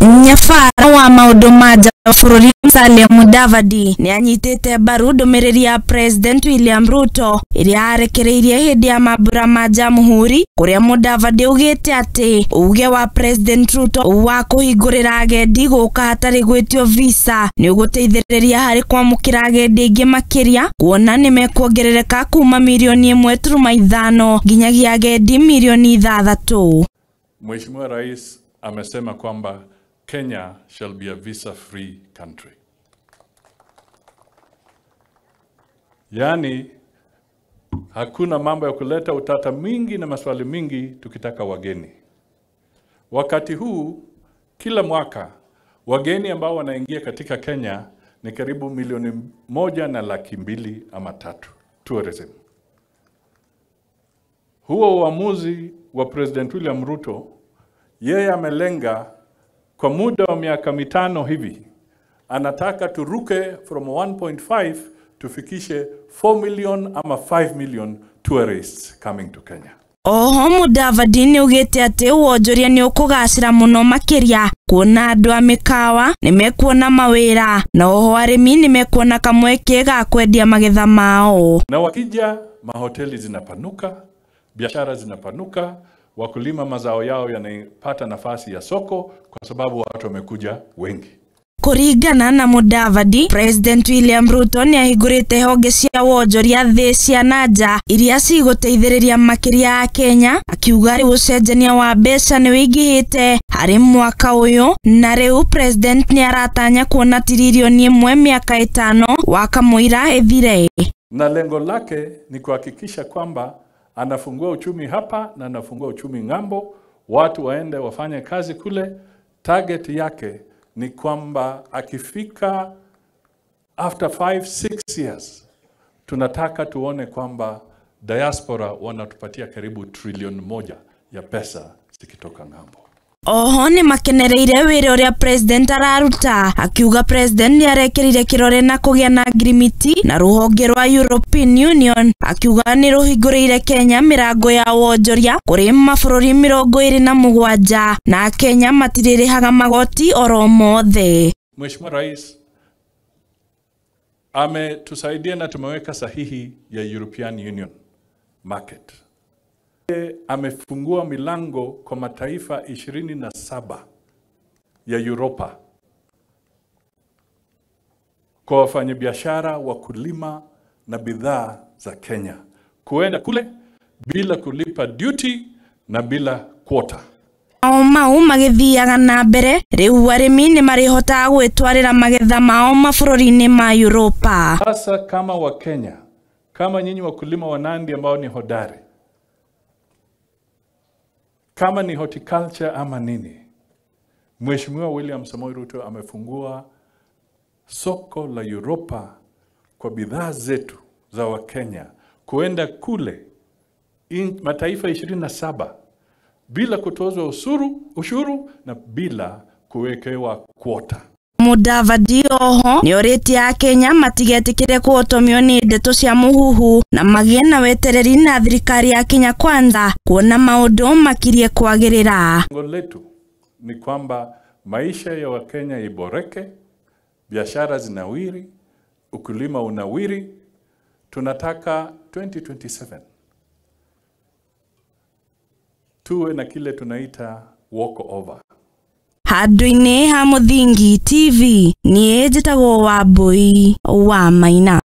Nyabara wa maũndũ ma nja wa bũrũri Musalia Mudavadi nĩ anyitĩte mbaru ndũmĩrĩri ya President William Ruto ĩrĩa arekereirie hĩndĩ ya mambura ma Jamhuri, kũrĩa Mudavadi augĩte atĩ uge wa President Ruto wa kũhingũrĩra agendi gũka hatarĩ gwĩtio visa nĩ ũgũteithĩrĩria harĩ kwamũkĩra agendi aingĩ makĩria, kuona nĩ mekuongerereka kuma milioni 1.5 nginyagia agendi milioni 6. Mheshimiwa Rais amesema kwamba Kenya shall be a visa-free country. Yaani, hakuna mambo ya kuleta utata mingi na maswali mingi tukitaka wageni. Wakati huu, kila mwaka, wageni ambao wanaingia katika Kenya ni karibu 1,200,000 ama 3 tourism. Huo uamuzi wa President William Ruto, yeye amelenga kwa muda wa miaka 5 hivi, anataka turuke from 1.5 tufikishe 4 million ama 5 million tourists coming to Kenya. Oho Mudavadi nĩ augĩte atĩ wonjoria nĩ ũkũgacĩra mũno makĩria, kuona andũ a mĩkawa nĩ mekuona mawĩra na oho arĩmi nĩ mekuona kamweke ga kwendia magetha mao. Na wakija mahoteli zinapanuka, biashara zinapanuka, wakulima mazao yao yanapata nafasi ya soko kwa sababu watu wamekuja wengi. Kũringana na Mudavadi, President William Ruto nĩ ahingũrĩte honge cia wonjoria thĩ cia na nja iria cigũteithĩrĩria makĩria a Kenya, akiuga rĩu ũcenjania wa mbeca nĩ wĩingĩhĩte harĩ mwaka ũyũ, na rĩu President nĩ aratanya kuona tiririoni 1 miaka 5 wa kamũira ĩthire. Na lengo lake ni kuhakikisha kwamba anafungua uchumi hapa na anafungua uchumi ng'ambo, watu waende wafanye kazi kule. Target yake ni kwamba akifika after 5-6 years, tunataka tuone kwamba diaspora wanatupatia karibu trilioni 1 ya pesa zikitoka ng'ambo. Oho nĩ makenereire wĩra ũrĩa President araruta, akiuga President nĩ arekĩrire kĩrore na kũgĩa na ngirimiti na rũhonge rwa European Union, akiuga nĩ rũhingũrĩire Kenya mĩrango ya wonjoria kũrĩ mabũrũri 27 na Kenya matirĩrĩhaga magoti oro mothe. Mheshimiwa Rais ametusaidia na tumeweka sahihi ya European Union market. Amefungua milango kwa mataifa 27 ya Europa kwa wafanyabiashara, wakulima na bidhaa za Kenya kuenda kule bila kulipa duty na bila quota. Mau magĩthiaga na mbere, rĩu arĩmi nĩ marĩhotaga gwĩtwarĩra magetha mao mabũrũri-inĩ ma Europa. Sasa kama wa Kenya, kama nyinyi wakulima wa Nandi ambao ni hodari, kama ni horticulture ama nini, Mheshimiwa William Samoei Ruto amefungua soko la Europa kwa bidhaa zetu za Wakenya kuenda kule mataifa 27 bila kutozwa ushuru na bila kuwekewa quota. Mudavadi oho nĩ orĩtie Akenya matigetĩkĩre kũhotomio nĩ ndeto cia mũhuhu na magĩe na wetereri na thirikari ya Kenya Kwanza kuona maũndũ makirie kwagĩrĩra. Lengo letu ni kwamba maisha ya Wakenya iboreke, biashara zinawiri, ukulima unawiri. Tunataka 2027 tuwe na kile tunaita walk over. Handũ-inĩ ha Mũthingi TV, niĩ njĩtagwo Wambui wa Maina.